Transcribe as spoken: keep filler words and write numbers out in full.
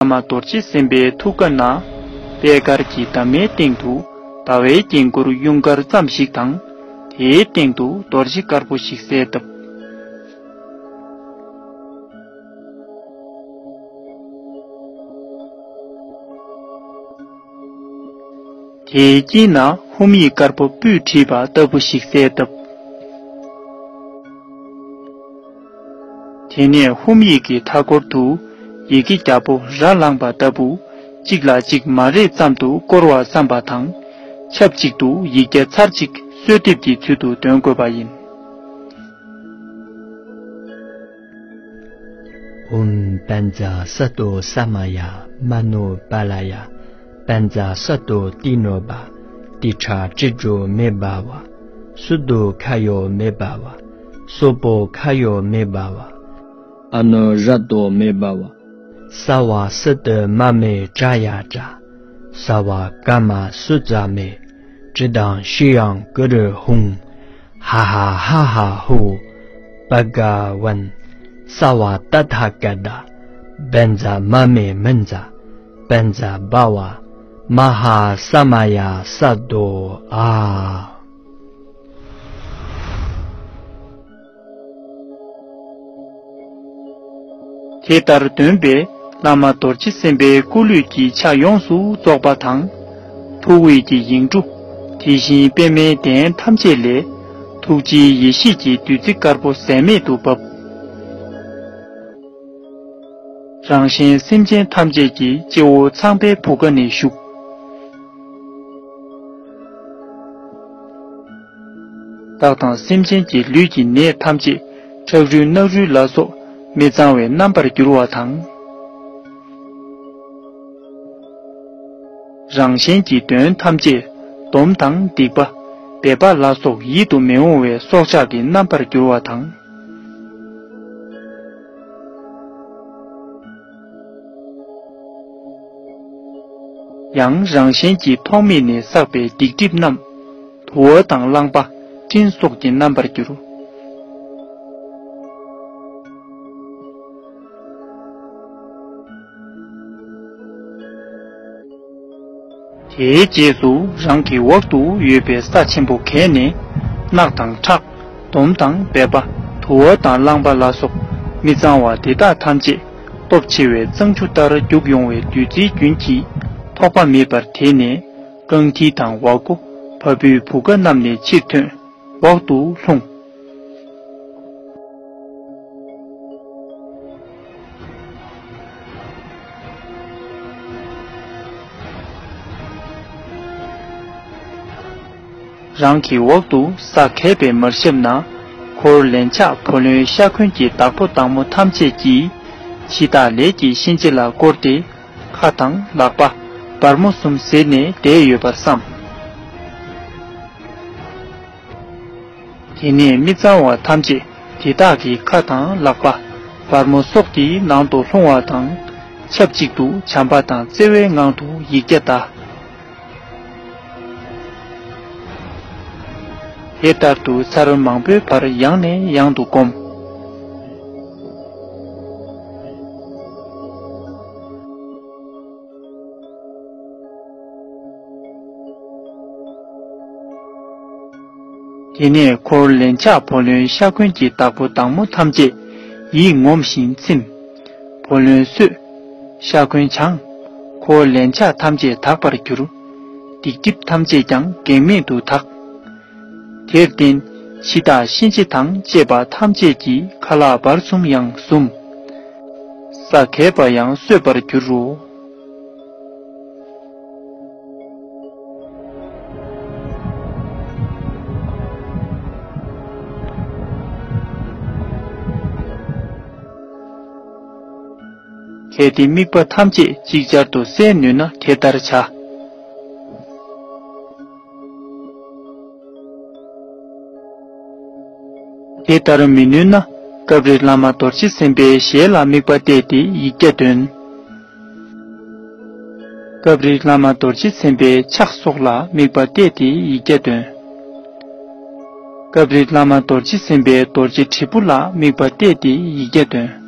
མ་རྡོ་རྗེ་སེམས་དཔའི་ཐུགས་ཀ་ན། པད་དཀར་གྱི་འདབ་མའི་སྟེང་དུ་ཟླ་བའི་རྒྱན་གུར་གཡུང་དཀར་ཙམ་ཞིག་དང་། དེའི་སྟེང་དུ་རྡོ་རྗེ་དཀར་པོ་ཞིག་གསལ་བཏབ། དེའི་དཀྱིལ་ན་ཧཱུྃ་ཡིག་དཀར་པོ་སྤུས་བྲིས་པ་ལྟ་བུ་ཞིག་གསལ་བཏབ། དེ་ནས་ཧཱུྃ་ཡིག་གི་མཐའ་སྐོར་དུ་ཡི་གེ་བརྒྱ་པོ་ར་བླངས་པ་ལྟ་བུ་གཅིག་ལ་གཅིག་མ་རེག་ཙམ་དུ་བསྐོར་བར་བསམ་པ་དང་། ཆབས་ཅིག་ཏུ་ཡིག་བརྒྱ་ཚར་གཅིག་གསོལ་འདེབས་ཀྱི་ཚུལ་དུ་འདོན་དགོས་པ་ཡིན། ཨོཾ་བཛྲ་སཏྭ་ས་མ་ཡ་མ་ནོ་པཱ་ལ་ཡ། བཛྲ་སཏྭ་ཏི་ནོ་པ། ཏི་ཁྲ་ཏྲི་ཏྲོ་མེ་བྷ་ཝ། སུ་དོ་ཁ་ཡོ་མེ་བྷ་ཝ། སོ་པོ་ཁ་ཡོ་མེ་བྷ་ཝ། ཨ་ནོ་ར་ཏོ་མེ་བྷ་ཝ། ས་བ་སི་ཏི་མ་མེ་ཏྲ་ཡ་ཏྲ། ས་བ་ག་མ་སུ་ཙ་མེ། ཏྲི་དང་ཤི་ཡང་ཀུ་རུ་ཧཱུྃ། ཧ་ཧ་ཧ་ཧ་ཧོ། བྷ་ག་ཝན། ས་བ་ཏ་ཐཱ་ག་ཏ། བཛྲ་མ་མེ་མཉྫ། བཛྲ་བྷ་ཝ། མ་ཧཱ་ས་མ་ཡ་ས་དོ་ཨ། དེ་ལྟར་འདོན་པས་བླ་མ་རྡོ་རྗེ་སེམས་དཔའི་སྐུ་ལུས་ཀྱི་ཆ་ཡོངས་སུ་རྫོགས་པ་དང་། ཐུགས་དབུས་ཀྱི་ཡིག་འབྲུ། དེ་བཞིན་པདྨའི་གདན་ཐམས་ཅད་ལས། ཐུགས་རྗེའི་ཡེ་ཤེས་ཀྱི་བདུད་རྩི་དཀར་པོ་ཟད་མེད་དུ་བབས། རང་གཞན་སེམས་ཅན་ཐམས་ཅད་ཀྱི་སྤྱི་བོ་ཚངས་པའི་བུ་ག་ནས་ཞུགས། བདག་དང་སེམས་ཅན་གྱི་ལུས་ཀྱི་ནད་ཐམས་ཅད་ཁྲག་རུལ་རྣག་རུལ་ལ་སོགས་མི་གཙང་བའི་རྣམ་པར་འགྱུར་བ་དང་། རང་གཞན་གྱི་དོན་ཐམས་ཅད་སྡོམ་དང་སྡིག་པ། སྦལ་པ་ལ་སོགས་ཡིད་དུ་མི་འོང་བའི་སྲོག་ཆགས་ཀྱི་རྣམ་པར་འགྱུར་བ་དང་། ཡང་རང་གཞན་གྱི་ཐོག་མེད་ནས་བསགས་པའི་སྡིག་སྒྲིབ་རྣམས། དུ་བ་དང་རླངས་པ་སྤྲིན་སོགས་ཀྱི་རྣམ་པར་འགྱུར། དེའི་རྗེས་སུ་རང་གི་འོག་ཏུ་ཡོད་པའི་ས་ཆེན་པོ་གས་ནས་རྣག་དང་ཁྲག་སྡོམ་དང་སྦལ་པ། དུ་བ་དང་རླངས་པ་ལ་སོགས་མི་གཙང་བ་དེ་དག་ཐམས་ཅད་སྟོབས་ཆེ་བའི་གཙང་ཆུ་ལྟར་རྒྱུག་ཡོང་བའི་བདུད་རྩིའི་རྒྱུན་གྱིས་ཐོགས་པ་མེད་པར་དེད་ནས་རྐང་མཐིལ་དང་འོག་སྒོ། བ་སྤུའི་བུ་ག་རྣམས་ནས་ཕྱིར་ཐོན། འོག་ཏུ་ལྷུང་། རང་གི་འོག་ཏུ་ས་གས་པས་མར་བཤམས་ན། འཁོར་ལན་ཆགས་བུ་ལོན་ཤ་འཁོན་གྱི་བདག་པོ་བདག་མོ་ཐམས་ཅད་ཀྱིས་འཆི་བདག་ལས་ཀྱི་གཤིན་རྗེ་ལ་བསྐོར་ཏེ། ཁ་དང་ལག་པ། བར་མོ་གསུམ་གཟིར་ནས་བསྡད་ཡོད་པར་བསམ། དེ་ནས་མི་གཙང་བ་ཐམས་ཅད་དེ་དག་གི་ཁ་དང་ལག་པ། བར་མོ་སོགས་ཀྱི་ནང་དུ་ལྷུང་བ་དང་། ཆབས་ཅིག་ཏུ་བྱམས་པ་དང་བརྩེ་བའི་ངང་དུ་ཡིག་བརྒྱ་བཟླ། དེ་ལྟར་དུ་ཚར་མང་པོའི་བར་ཡང་ནས་ཡང་དུ་བསྒོམ། དེ་ནས་འཁོར་ལན་ཆགས་བུ་ལོན་ཤ་འཁོན་གྱི་བདག་པོ་བདག་མོ་ཐམས་ཅད་ཡིད་ངོམས་ཤིང་ཚིམ། བུ་ལོན་གསོས། ཤ་འཁོན་བྱང་། འཁོར་ལན་ཆགས་ཐམས་ཅད་དག་པར་གྱུར། སྡིག་སྒྲིབ་ཐམས་ཅད་ཀྱང་གེགས་མེད་དུ་དག། དེར་བརྟེན་འཆི་བདག་གཤིན་རྗེ་དང་བཅས་པ་ཐམས་ཅད་ཀྱི་ཁ་ལག་བར་གསུམ་ཡང་ཟུམ། ས་གས་པ་ཡང་གསོས་པར་འགྱུར་རོ། གལ་ཏེ་དམིགས་པ་ཐམས་ཅད་ཅིག་ཅར་དུ་གསལ་ནུས་ན་དེ་ལྟར་བྱ། དེ་ལྟར་མི་ནུས་ན་སྐབས་རེ་བླ་མ་རྡོ་རྗེ་སེམས་དཔའི་ཞལ་ལ་དམིགས་པ་གཏད་དེ་ཡིག་བརྒྱ་འདོན། སྐབས་རེ་བླ་མ་རྡོ་རྗེ་སེམས་དཔའི་ཕྱག་སོགས་ལ་དམིགས་པ་གཏད་དེ་ཡིག་བརྒྱ་འདོན། སྐབས་རེ་བླ་མ་རྡོ་རྗེ་སེམས་དཔའི་རྡོ་རྗེ་དྲིལ་བུ་ལ་དམིགས་པ་གཏད་དེ་ཡིག་བརྒྱ་འདོན།